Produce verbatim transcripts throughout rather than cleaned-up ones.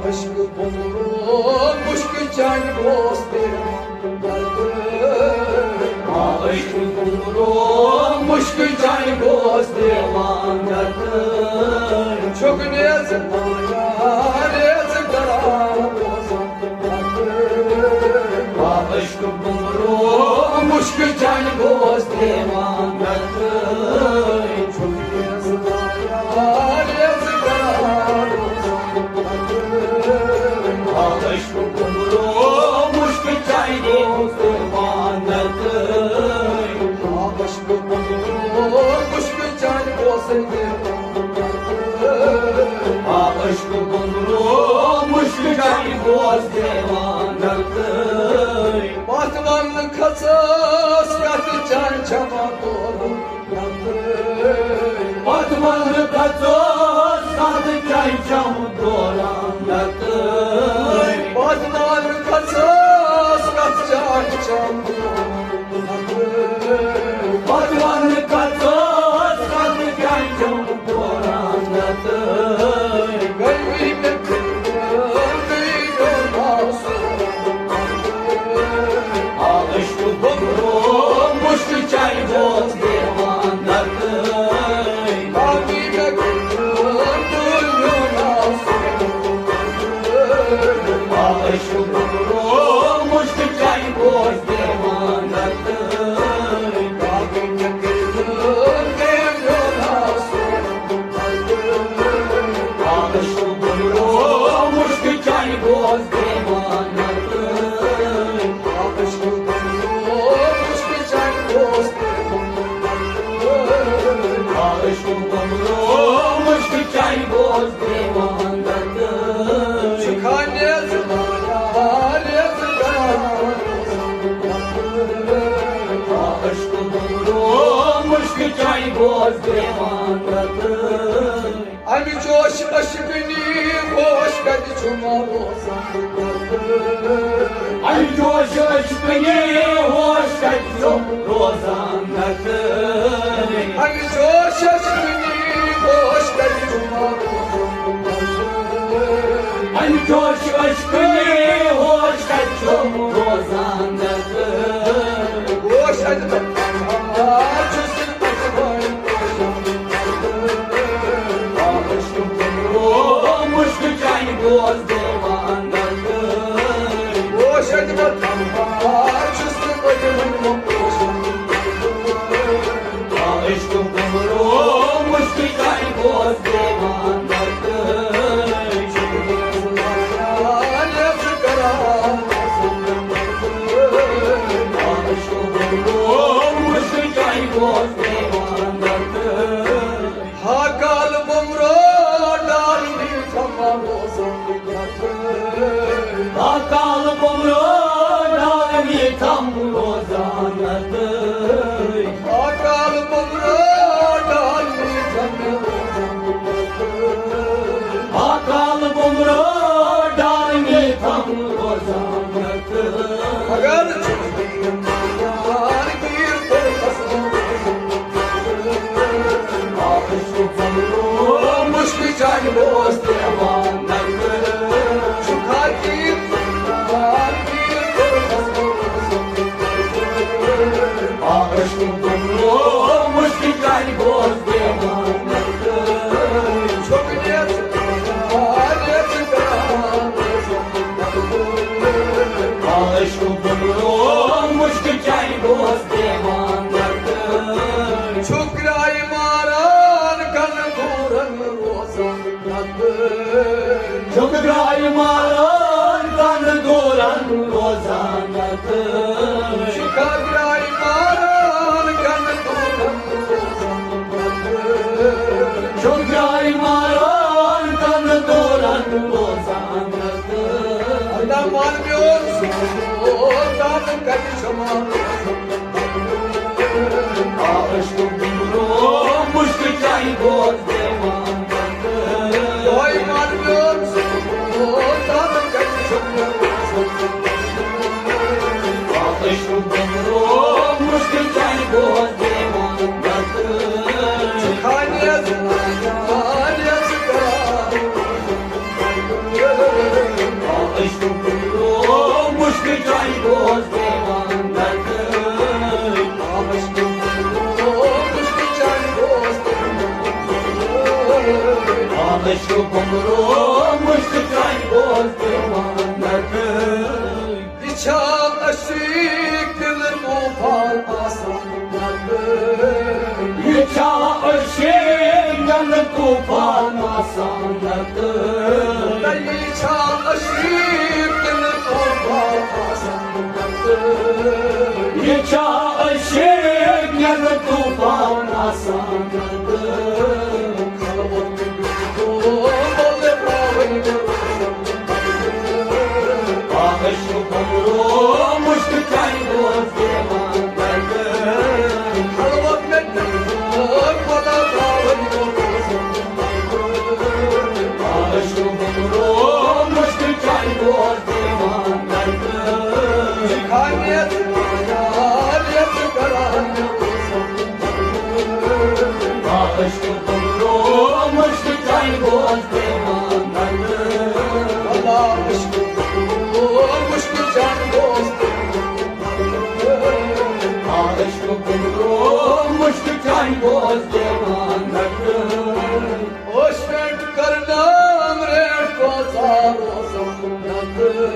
عشق بُمرو مُشک چانہِ گوس دِوان دردٕ۔ آ، عشق بُمرو مُشک چانہِ گوس دِوان دردٕ۔ چھُکھ نیزٕ پایان، نیزٕ کران روزان دردٕ۔ آ، عشق بُمرو مُشک چانہِ گوس دِوان دردٕ۔ چھُکھ نیزٕ پایان، نیزٕ کران روزان دردٕ۔ آ، عشق بُمرو مُشک چانہِ گوس دِوان دردٕ۔ آ، عشق بُمرو مُشک چانہِ گوس دِوان دردٕ۔ آ، عشق بُمرو مُشک چانہِ گوس دِوان دردٕ۔ پتھ ولنہٕ کھژٲس کتھ چانہِ چمن دوران۔ پتھ ولنہٕ کھژٲس کتھ چانہِ چمن دوران دردٕ۔ پتھ ولنہٕ کھژٲس کتھ چانہِ چمن دوران دردٕ۔ پتھ ولنہٕ کھژٲس کتھ چانہِ چمن دوران دردٕ۔ گٔیی مےٚ آ، عشق بُمرو مُشک چانہِ گوس دِوان دردٕ۔ آ، عشق بُمرو مُشک چانہِ گوس دِوان دردٕ۔ آ، عشق بُمرو مُشک چانہِ گوس دِوان دردٕ۔ آ، عشق بُمرو مُشک چانہِ گوس دِوان دردٕ۔ آ، عشق بُمرو مُشک چانہِ گوس دِوان دردٕ۔ چھُکھا نیزٕ ماران، نیزٕ کران۔ آ، عشق بُمرو مُشک چانہِ گوس دِوان دردٕ۔ امہِ جوش عشقنی ہوش کتہِ چھُ مےٚ روزان دردٕ۔ امہِ جوش عشقنی ہوش کتہِ چھُ روزان دردٕ۔ امہِ جوش عشقنی ہوش کتہِ چھُ مےٚ روزان دردٕ۔ امہِ جوش عشقنی ہوش کتہِ چھُ روزان دردٕ۔ ہوش اتہِ بہار چھُس مُشک چانہِ گوس دِوان دردٕ۔ عشق بُمرو مُشک چانہِ گوس دِوان دردٕ۔ عشق بُمرو مُشک چانہِ گوس دِوان دردٕ۔ ہا کالہٕ بُمرو ڈال میٖٹھا مَہ روزان دردٕ۔ ہا کالہٕ بُمرو ڈال میٖٹھا مَہ روزان دردٕ۔ ہا کالہٕ بُمرو ڈال میٖٹھا مَہ روزان دردٕ۔ ہا کالہٕ بُمرو ڈال میٖٹھا مَہ روزان دردٕ۔ اگر چھُ یار گیٖر تہٕ مُشک چانہِ گوس دِوان دردٕ۔ چھُکھا گیٖر، گیٖر عشق بُمرو مُشک چانہِ گوس دِوان دردٕ۔ چھُکھ نیزٕ، نیزٕ کران۔ عشق بُمرو مُشک چانہِ گوس دِوان دردٕ۔ چھُکھ گرٛایہِ ماران کنہٕ دوٗرن روزان دردٕ۔ چھُکھ گرٛایہِ ماران کنہٕ دوٗرن روزان دردٕ۔ چھُکھا گرٛایہِ ماران کنہٕ دوٗرن روزان دردٕ۔ چھُکھ گرٛایہِ ماران کنہٕ دوٗرن روزان دردٕ۔ ادا مان میون سُہ، تَتھ کَتہِ چھُ مان؟ عشق بُمرو مُشک چانہِ گوس دِوان دردٕ۔ دۄہَے مان میون سُہ، تَتھ کَتہِ چھُ مان؟ عشق بُمرو مُشک چانہِ گوس دِوان دردٕ۔ خانیس، خانیس کران۔ عشق بُمرو مُشکہٕ چاے گوس دیوان نظر۔ عشق بُمرو مُشکہٕ چاے گوس دیوان نظر۔ عشق بُمرو مُشکہٕ چاے گوس دیوان نظر۔ یہِ چھا عشق کِنہٕ طوفان آسان نظر؟ یہِ چھا عشق کِنہٕ طوفان آسان نظر؟ نہ، یہِ چھا عشق کِنہٕ طوفان آسان نظر؟ یہِ چھا عشق کِنہٕ طوفان آسان نظر؟ خلوت مےٚ بِہِتھ گوٚو بولہٕ ترٛاوٕنۍ۔ عشق بُمرو مُشکہٕ چاے گوس دیوان نظر۔ خلوت مےٚ بِہِتھ گوٚو بولہٕ ترٛاوٕنۍ۔ عشق بُمرو مُشکہٕ چاے گوس دیوان نظر۔ خانیت یار یتھ کران۔ عشق بُمرو مُشکہٕ چاے گوس دیوان نظر۔ عشق بُمرو مُشکہٕ چاے گوس دیوان نظر۔ عشق بُمرو مُشکہٕ چاے گوس دیوان نظر۔ اوش پینٹ کرنام ریٹ کوزا روزم نظر۔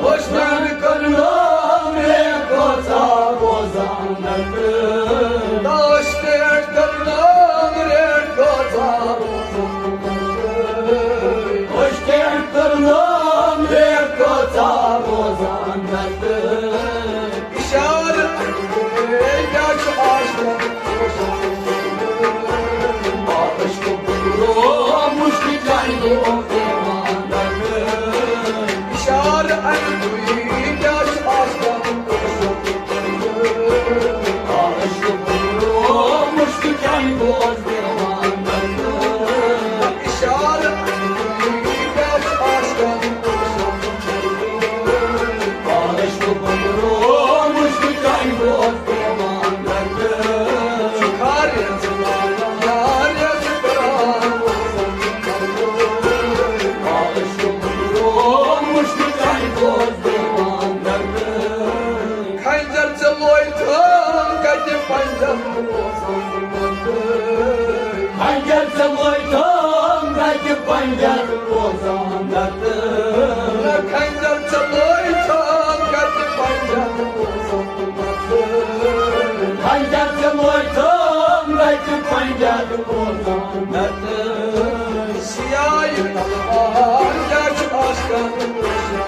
اوش پینٹ کرنام ریٹ کوزا روزم نظر۔ اوش پینٹ کرنام ریٹ کوزا روزم نظر۔ اوش پینٹ کرنام ریٹ کوزا روزم نظر۔ اشارٕ اَنہِ کیٛاہ چھُ عاشقَن؟ عشق بُمرو مُشکہٕ چاے گوس دیوان نظر۔ اشارٕ اَنہِ کیٛاہ چھُ عاشقَن؟ عشق بُمرو مُشکہٕ چاے گوس دیوان نظر۔ اشارٕ اَنہِ کیٛاہ چھُ عاشقَن؟ عشق بُمرو مُشکہٕ چاے گوس دیوان نظر۔ خارج لالا ریز کران۔ عشق بُمرو مُشکہٕ چاے گوس دیوان نظر۔ خنجر ژےٚ لویتھم کتہِ پنجر روزان نظر۔ خنجر ژےٚ لویتھم کتہِ پنجر روزان نظر۔ خنجر ژےٚ لویتھم کتہِ پنجر روزان نظر۔ خنجر ژےٚ لویتھم کتہِ پنجر روزان نظر۔ سیاہہِ تلوار کیٛاہ چھُ عاشقن روشن؟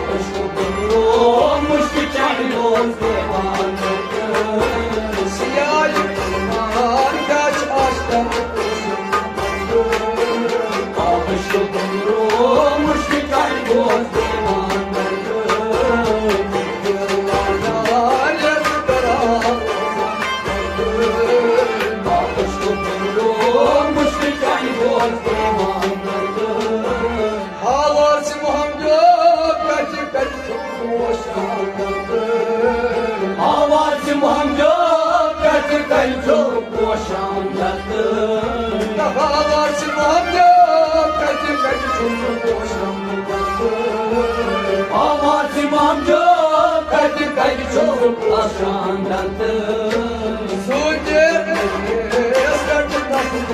عشق بُمرو مُشکہٕ چاے گوس دیوان نظر۔ سیاہہِ تلوار کیٛاہ چھُ عاشقن روشن؟ عشق بُمرو مُشکہٕ چاے گوس دیوان نظر۔ عشق بُمرو مُشکہٕ چاے گوس دیوان نظر۔ آواز محمد کتہِ کتہِ چھُ پوشان نظر۔ آواز محمد کتہِ کتہِ چھُ پوشان نظر۔ آواز محمد کتہِ کتہِ چھُ پوشان نظر۔ آواز محمد کتہِ کتہِ چھُ پوشان نظر۔ سوچے اس کتہِ کتہِ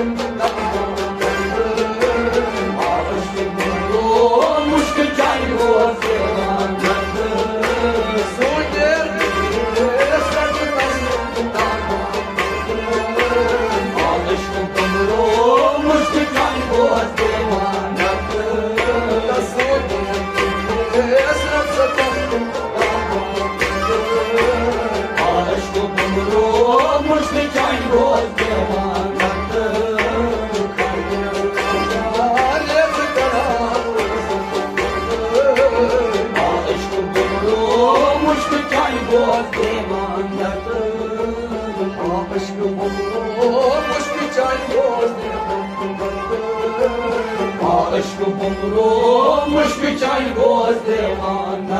عشق بُمرو مُشکہٕ چاے گوس دیوان۔